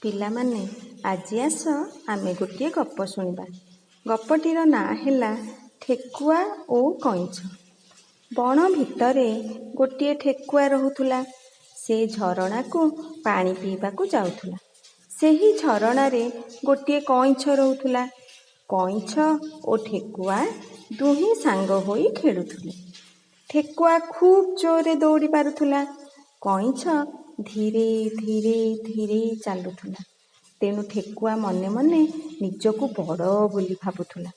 ପିଲାମାନେ, ଆଜି ଆସ ଆମେ ଗୋଟିଏ ଗପ ଶୁଣିବା। ଗପଟିର ନାଁ ହେଲା ଠେକୁଆ ଓ କଇଁଛ। ବଣ ଭିତରେ ଗୋଟିଏ ଠେକୁଆ ରହୁଥିଲା। ସେ ଝରଣାକୁ ପାଣି ପିଇବାକୁ ଯାଉଥିଲା। ସେହି ଝରଣାରେ ଗୋଟିଏ କଇଁଛ ରହୁଥିଲା। କଇଁଛ ଓ ଠେକୁଆ ଦୁହେଁ ସାଙ୍ଗ ହୋଇ ଖେଳୁଥିଲେ। ଠେକୁଆ ଖୁବ୍ ଜୋରରେ ଦୌଡ଼ି ପାରୁଥିଲା। କଇଁଛ ଧୀରେ ଧୀରେ ଧୀରେ ଚାଲୁଥିଲା। ତେଣୁ ଠେକୁଆ ମନେ ମନେ ନିଜକୁ ବଡ଼ ବୋଲି ଭାବୁଥିଲା।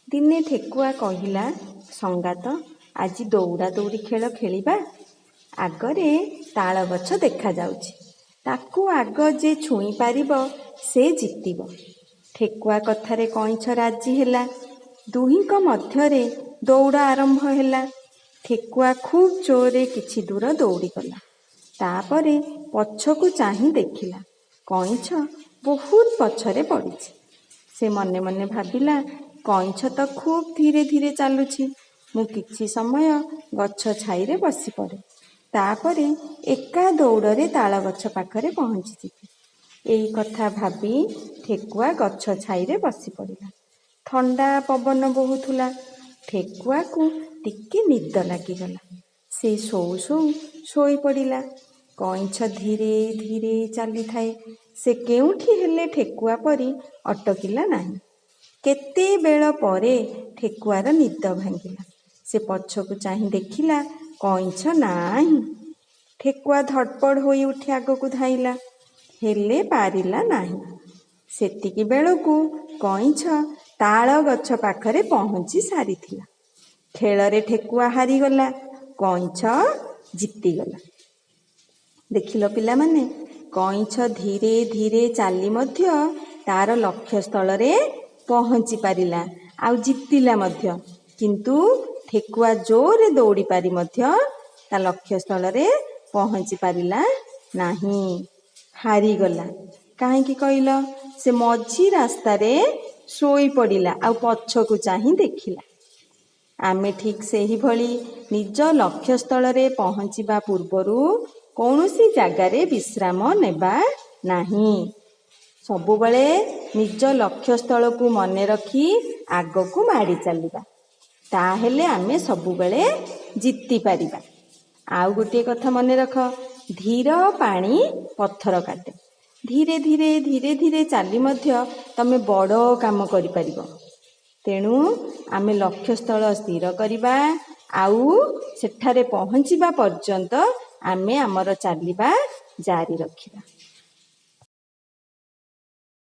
ଦିନେ ଠେକୁଆ କହିଲା, ସଙ୍ଗାତ, ଆଜି ଦୌଡ଼ା ଦୌଡ଼ି ଖେଳ ଖେଳିବା। ଆଗରେ ତାଳ ଗଛ ଦେଖାଯାଉଛି। ତାକୁ ଆଗ ଯେ ଛୁଇଁ ପାରିବ, ସେ ଜିତିବ। ଠେକୁଆ କଥାରେ କଇଁଛ ରାଜି ହେଲା। ଦୁହିଁଙ୍କ ମଧ୍ୟରେ ଦୌଡ଼ ଆରମ୍ଭ ହେଲା। ଠେକୁଆ ଖୁବ୍ ଜୋରରେ କିଛି ଦୂର ଦୌଡ଼ିଗଲା। ତାପରେ ପଛକୁ ଚାହିଁ ଦେଖିଲା, କଇଁଛ ବହୁତ ପଛରେ ପଡ଼ିଛି। ସେ ମନେ ମନେ ଭାବିଲା, କଇଁଛ ତ ଖୁବ୍ ଧୀରେ ଧୀରେ ଚାଲୁଛି। ମୁଁ କିଛି ସମୟ ଗଛ ଛାଇରେ ବସିପଡ଼େ। ତାପରେ ଏକା ଦୌଡ଼ରେ ତାଳ ଗଛ ପାଖରେ ପହଞ୍ଚିଯିବି। ଏଇ କଥା ଭାବି ଠେକୁଆ ଗଛ ଛାଇରେ ବସିପଡ଼ିଲା। ଥଣ୍ଡା ପବନ ବହୁଥିଲା। ଠେକୁଆକୁ ଟିକେ ନିଦ ଲାଗିଗଲା। ସେ ଶୋଉ ଶୋଉ ଶୋଇପଡ଼ିଲା। କଇଁଛ ଧୀରେ ଧୀରେ ଚାଲିଥାଏ। ସେ କେଉଁଠି ହେଲେ ଠେକୁଆ ପରି ଅଟକିଲା ନାହିଁ। କେତେ ବେଳ ପରେ ଠେକୁଆର ନିଦ ଭାଙ୍ଗିଲା। ସେ ପଛକୁ ଚାହିଁ ଦେଖିଲା, କଇଁଛ ନାହିଁ। ଠେକୁଆ ଧଡ଼ପଡ଼ ହୋଇ ଉଠି ଆଗକୁ ଧାଇଁଲା, ହେଲେ ପାରିଲା ନାହିଁ। ସେତିକି ବେଳକୁ କଇଁଛ ତାଳ ଗଛ ପାଖରେ ପହଞ୍ଚି ସାରିଥିଲା। ଖେଳରେ ଠେକୁଆ ହାରିଗଲା, କଇଁଛ ଜିତିଗଲା। ଦେଖିଲ ପିଲାମାନେ, କଇଁଛ ଧୀରେ ଧୀରେ ଚାଲି ମଧ୍ୟ ତାର ଲକ୍ଷ୍ୟସ୍ଥଳରେ ପହଞ୍ଚି ପାରିଲା ଆଉ ଜିତିଲା ମଧ୍ୟ। କିନ୍ତୁ ଠେକୁଆ ଜୋରରେ ଦୌଡ଼ି ପାରି ମଧ୍ୟ ତା ଲକ୍ଷ୍ୟସ୍ଥଳରେ ପହଞ୍ଚି ପାରିଲା ନାହିଁ, ହାରିଗଲା। କାହିଁକି କହିଲ? ସେ ମଝି ରାସ୍ତାରେ ଶୋଇପଡ଼ିଲା ଆଉ ପଛକୁ ଚାହିଁ ଦେଖିଲା। ଆମେ ଠିକ୍ ସେହିଭଳି ନିଜ ଲକ୍ଷ୍ୟସ୍ଥଳରେ ପହଞ୍ଚିବା ପୂର୍ବରୁ କୌଣସି ଜାଗାରେ ବିଶ୍ରାମ ନେବା ନାହିଁ। ସବୁବେଳେ ନିଜ ଲକ୍ଷ୍ୟସ୍ଥଳକୁ ମନେ ରଖି ଆଗକୁ ମାଡ଼ି ଚାଲିବା। ତାହେଲେ ଆମେ ସବୁବେଳେ ଜିତିପାରିବା। ଆଉ ଗୋଟିଏ କଥା ମନେ ରଖ, ଧୀର ପାଣି ପଥର କାଟେ। ଧୀରେ ଧୀରେ ଧୀରେ ଧୀରେ ଚାଲି ମଧ୍ୟ ତମେ ବଡ଼ କାମ କରିପାରିବ। ତେଣୁ ଆମେ ଲକ୍ଷ୍ୟସ୍ଥଳ ସ୍ଥିର କରିବା ଆଉ ସେଠାରେ ପହଞ୍ଚିବା ପର୍ଯ୍ୟନ୍ତ ଆମେ ଆମର ଚାଲିବା ଜାରି ରଖିବା।